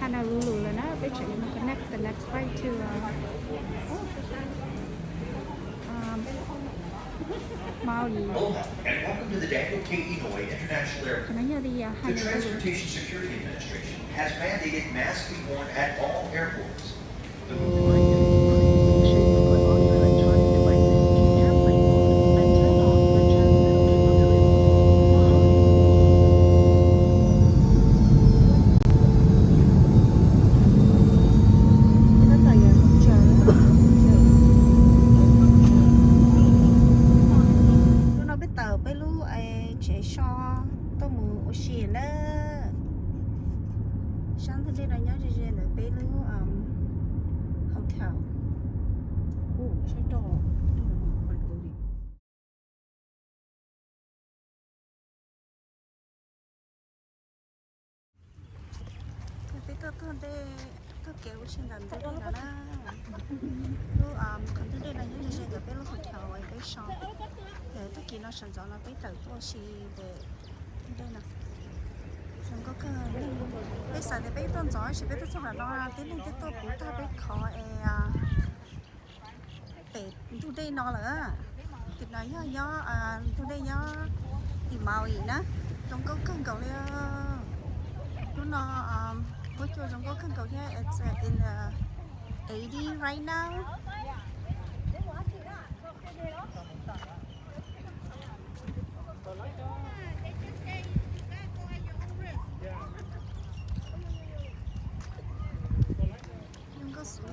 Honolulu lawm na, peb tseem yuav mus connect the next flight to, uh, um, Maui. Aloha, and welcome to the Daniel K. Inouye International Airport. Qhov no yog li, uh, The Honolulu. Transportation Security Administration has mandated masks be worn at all airports. Hnub no peb tawm peb lub tsev so tuaj mus ua si na. Sab ntug dej no nyob ze ze ntawm peb lub hotel. Peb tuaj tuag dej, tuag kev ua si ntawm ntug dej no na. Lub ntug dej no nyob ze ze ntawm peb lub hotel uas peb so. Tag kis no sawv ntxov no peb tawm tuaj si ntawm ntug dej no. Zoo nkauj kawg. Peb xav tias peb tuaj ntxov tab sis peb tuaj txog qhov no tib neeg twb tuaj puv tag peb qhov es pem ntug dej no lawm. Tim no yog nyob ntug dej nyob tim Maui na. Zoo nkauj kawg nkaus li. Hnub no huab cua zoo nkauj kawg nkaus thiab. It's in the eighty right now. Zoo nkauj xwb yog. Zoo nkauj kawg nkaus li.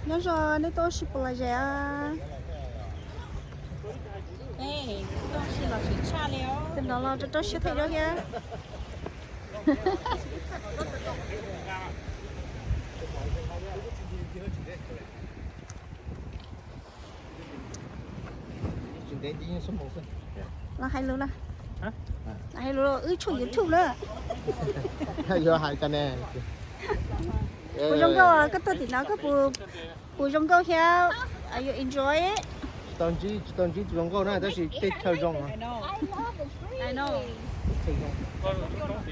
Nyob zoo, nej tuaj ua si puas lom zem? Tus no los rau rau siab theej rau thiab. Los hais lus na. Los hais lus wb tshooj YouTube na. Yuav hais tas ne. Puas zoo nkauj, koj tuaj tim no koj puas zoo nkauj thiab? You enjoy it? Tsis tau ntsib, tsis tau ntsib tus zoo nkauj na, tab sis tej chaw zoo.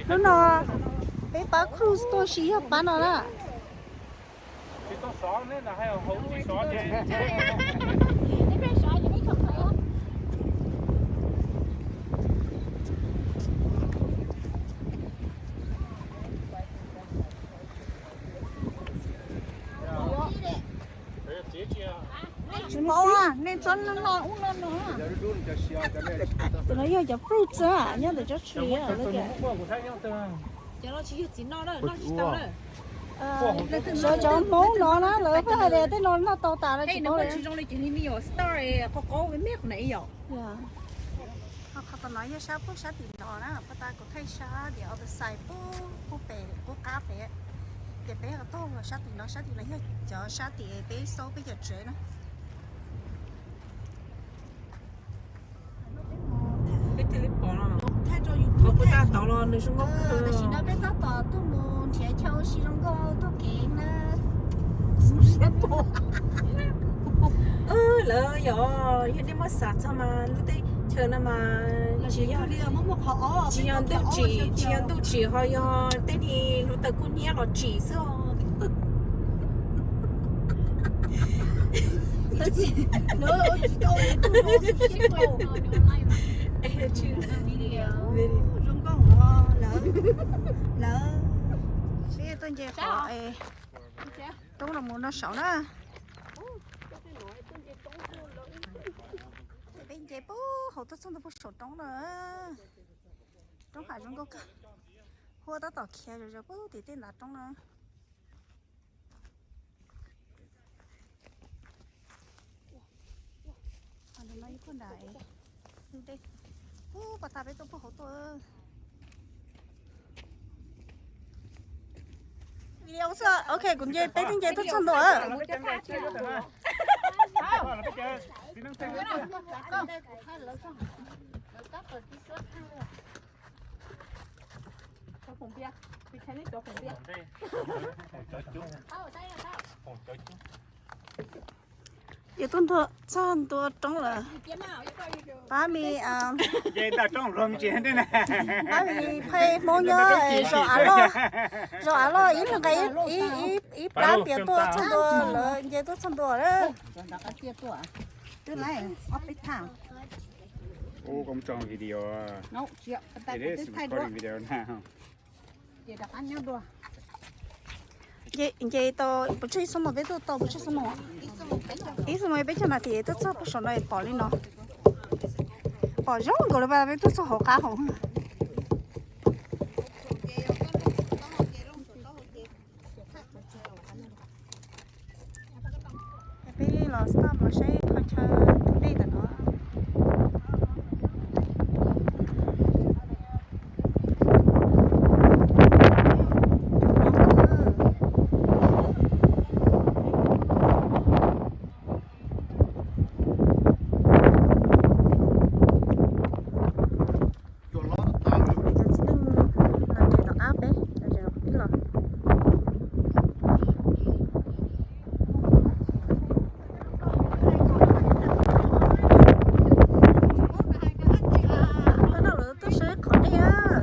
Hnub no peb pab cruise tuaj si yog pab no na. Tsis paub, nej txhob noj ub noj no. Tus no yog cov fruits nyob ntawm tsob tswv. Sawv cov Hmoob no na, lawv pheej hais tias tej no noj tau tas no tsis paub li. Qhov no yog sab puag sab tim no na, puag ta kuv thaij sab the other side puag, puag pem, puag qab pem. Ces peb ho taug los sab tim no, sab tim no yog cov sab tim peb xauj peb cov tsev na. Peb thiaj li pom no. Qhov puag ta tod los nws zoo nkauj kawg. Tam sim no peb tab tom tuaj mus nrhiav chaw ua si zoo nkauj taug kev na. Lawv yog, yog nej muab xav txog mas lub teb chaws no mas tsis yog, tsis yog ntuj tsim, tsis yog ntuj tsim ho yog tej niag hluav taws kub hnyiab los tsim xwb os. Zoo nkauj lawv, lawv tuaj nce qhov roob los mus no saud na. Peb nce puag hauv tuaj txog ntua puag saum roob na. Roob hav zoo nkauj kawg. Huab tab tom khiav zom zaws puag tim tej ntav roob na. Ntawm no ib puag nram ntug dej. Puag tas peb tuaj puag hauv tuaj. Video xwb. Ok, kuv nce, peb twb nce tuaj txog ntua. Ces tuaj ntua txog ntua roob lawm. Pab me, pab me phaij Hmoob nyob zos Av Loj, zos Av Loj ib leeg nqa ib plab pias tuaj txog ntua lawm, nce tuaj txog ntua lawm. Nce tau pes tsawg xuab moos peb tuaj tau pes tsawg xuab moos? Ib xuab moos peb caug nas this tuaj txog pem saum no pom li no. Pom zoo nkaus li peb tuaj txog hauv qab hauv. Peb los stop los saib qhov chaw tus dej ntawm no. Cov txiv neej los nres tom qab peb, los nres tom qab peb los. Lawv tuaj saib qhov dej los tuaj.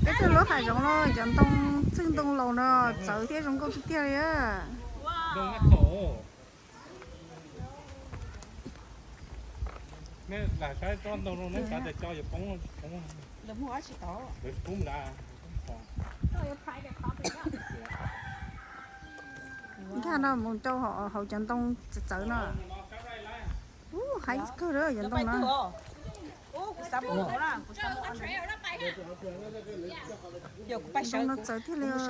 Peb tuaj lub hav zoov no cov ntoo txwj ntoo laus no txawv thiab zoo nkauj tiag tiag li. Lam saib tsob ntoo no neb kav tias cov yuav poob, poob. Nkag no mus rau hauv cov ntoo txawv txawv no. Ub, haib kawg lawm cov ntoo no. Ntoo no txawv tiag li.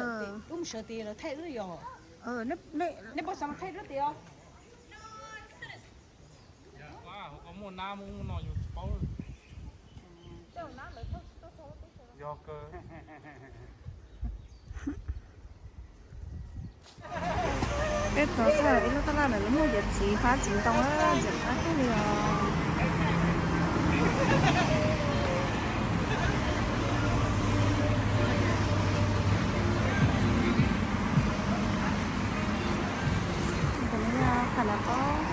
Peb tuaj txog ib lub taj laj ntawm lub muag cov txiv fab txiv ntoo, ntxim qab kawg li os. Qhov no yog pham lav qaub.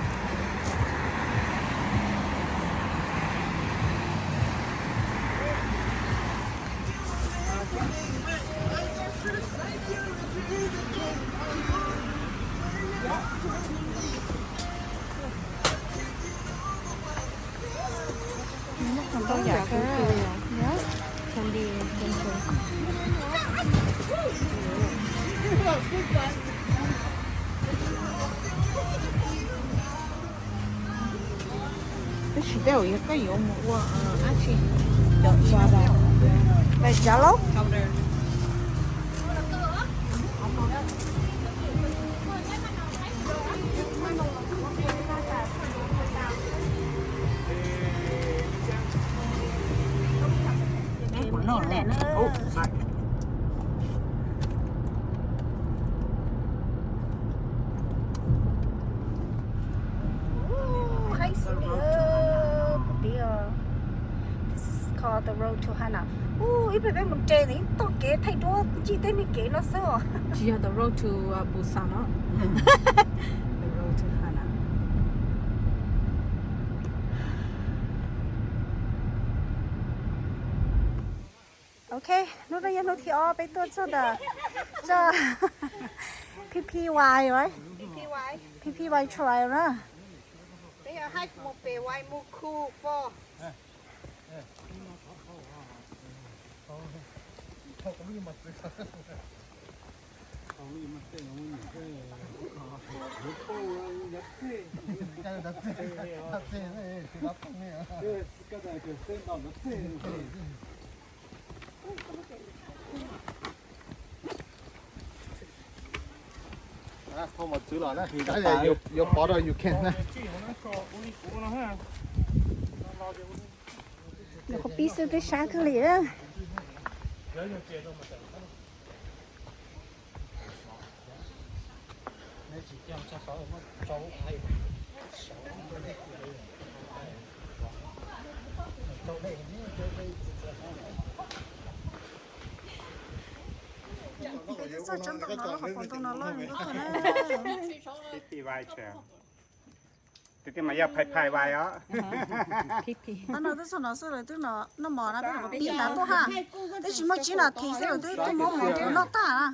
Muaj ntau yam kawg. Tab sis tej zaum yog koj yuav mus ua dab tsi, cov ua, ua tsav laub. Haib xwb li kuv tij. This is called the road to Hana. Ub, ib pliag peb mus nres ntawm ib tog kev thaij duab ncig tej niag kev no xwb os. Tsis yog the road to Busan no. The road to Hana. Ok, hnub no yog hnub thib ob peb tuaj txog ntawm txoj P P Y, right? P P Y trail na. Peb yog Hais mus pem Waimuku Falls. Thauj mos txwv los na, yuav pov rau yus kheej na. Nws qhov pib xwb twb sab kawg li. Twb txog tsob ntoo no lub hauv paus ntoo no loj zoo nkauj kawg na. Twb tij mas yog phai phai vais os. Qhov no twb txog no xwb lawm, twb noj mov na, twb pib nrad tuaj ha. Twb tsis muaj tsib nas this xwb lawm, twb tuaj muab mov rau noj tag na.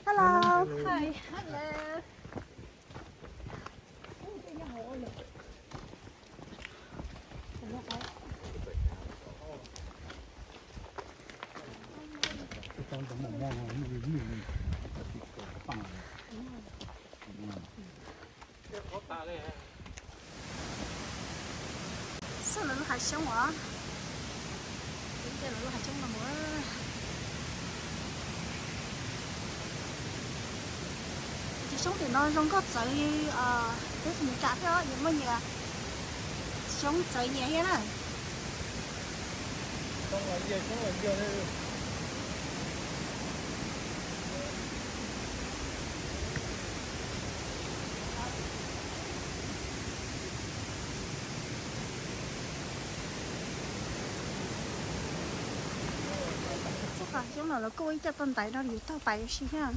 Hello. Hi. Hello. Xauj lawv lub hav xyoob os. Peb caij lawv lub hav xyoob no mus. Cov xyoob tim no zoo nkauj txawv li peb Amelikas thiab, nyias muaj nyias xyoob txawv nyias thiab na. Txoj qhov xyoob no lawv kuj ib co tau ntaiv no yus taug pais ua si thiab.